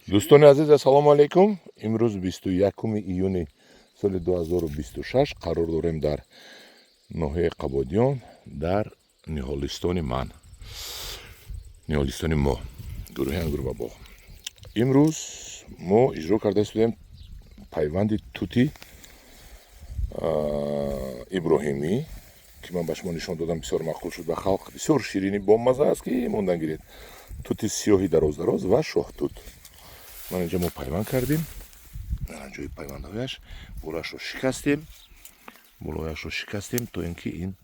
Дӯстони азиз, ассалому алайкум. Имрӯз 21 июни соли 2026 қарор дорем дар ноҳияи Қабодиён, дар ниҳолистони ман, ниҳолистони мо, гурӯҳи ангур ва боғ. Имрӯз мо иҷро карда истодем пайванди тути Иброҳимӣ, ки ман ба шумо нишон додам, бисёр маъқул шуд ба халқ, бисёр ширинӣ, бомаза аст, ки мондан гиред. Тути сиёҳи дароз дароз ва шоҳтут. Ман инҷа мо пайванд кардем, дар ҷои пайвандҳояш болояшро шикастем, болояшро шикастем, то ин ки ин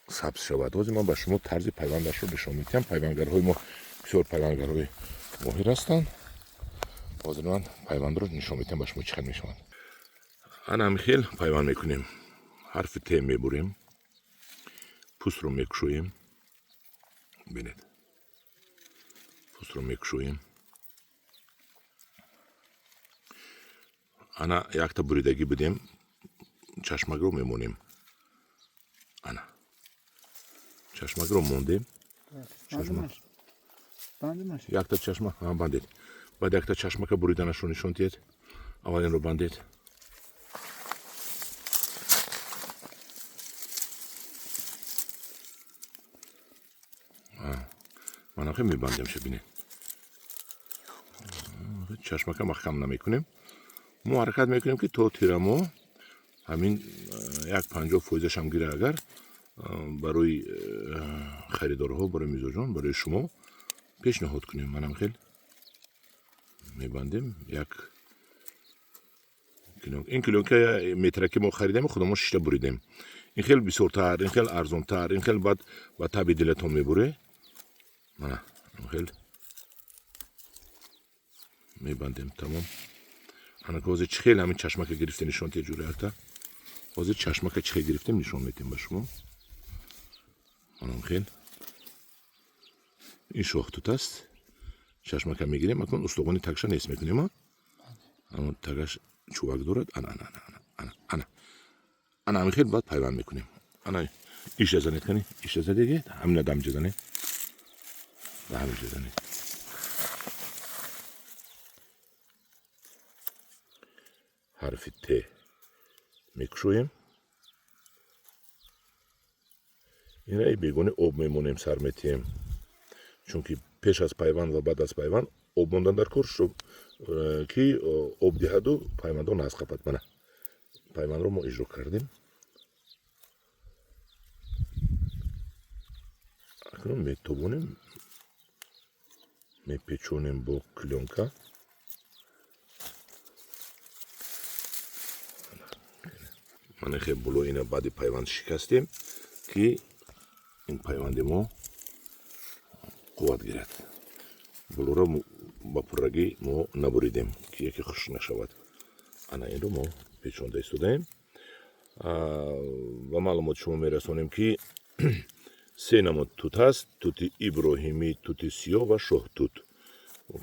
сабз шавад. Ҳозир ман ба шумо тарзи пайвандашро нишон медиҳам. Пайвандгарҳои мо бисёр пайвандгарҳои моҳир ҳастанд. Ҳозир ман пайвандро нишон медиҳам ба шумо, чӣ хел мешаванд. Ана ҳамин хел пайванд мекунем. Ҳарфи Т мебурем, пӯстро мекушоем, бинед, пӯстро мекушоем. Ана якта буридагӣ будем, чашмакро мемонем. Ана чашмакро мондем. Якта чашма бандед, баъд якта чашмака буриданашро нишон диҳед. Аввал инро бандед. Мана хел мебандем ша, бинед. Чашмака маҳкам намекунем. Мо ҳаракат мекунем, ки то тирамо ҳамин як 50 фоизашам гира, агар барои харидорҳо, барои мизоҷон, барои шумо пешниҳод кунем. Манам хел мебандем. Як ин клёнка метраки мо харидем, худамон шишта буридем. Ин хел бисёртар, ин хел арзонтар, ин хел баъд ба таби дилатон мебуре. Мана хел мебандем, тамом. Ана ҳозир чӣ хел ҳамин чашмака гирифта нишон тия, ҷура якта. Ҳозир чашмака чӣ хел гирифтем, нишон медиҳем ба шумо. Манам хел ин шоҳтут аст. Чашмака мегирем, акнун устуғони тагша нест мекунем. Ама тагаш чӯбак дорад. Ана, ана, ана, ана, ана, ана ҳамин хел баъд пайванд мекунем. Ана иша занед, кани иша задеги, ҳамина дамҷа занед, ҳаминҷа занед. Ҳарфи Т мекушоем. Ина бегони об мемонем, сар метиҳем, чунки пеш аз пайванд ва баъд аз пайванд об мондан дар кор, ки об диҳаду пайвандҳо назқапад. Мана пайвандро мо иҷро кардем. Акнун метобонем, мепечонем бо клёнка. Мана хел боло ина баъди пайванд шикастем, ки ин пайванди мо қувват гирад. Болоро ба пуррагӣ мо набуридем, ки яке хушк нашавад. Ана инро мо печонда истодаем. Ба маълумоти шумо мерасонем, ки се намуд тут ҳаст: тути Иброҳимӣ, тути сиёҳ ва шоҳтут,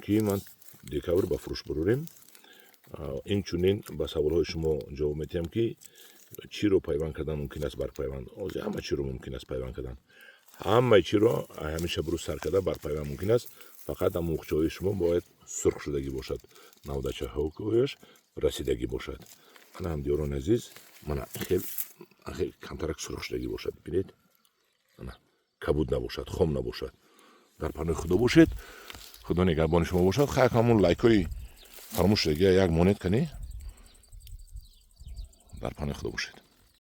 ки ман декабр ба фурӯш бурурем. Инчунин ба саволҳои шумо ҷавоб медиҳам, ки чиро пайванд кардан мумкин аст. Барпайванд ҳозир ҳама чиро мумкин аст пайванд кардан, ҳамаи чиро ҳамеша бурӯз сар карда барпайванд мумкин аст. Фақат муғчаҳои шумо бояд сурхшудагӣ бошад, навдачаҳояш расидагӣ бошад. Ана ҳамдиёрони азиз, мана хел камтарак сурхшудагӣ бошад, бинед, ана кабуд набошад, хом набошад. Дар паноҳи Худо бошед, Худо нигаҳбони шумо бошад. Хайр, ҳамун лайкҳои фаромӯш шудагия як монед кани. Дар паноҳи Худо бошед.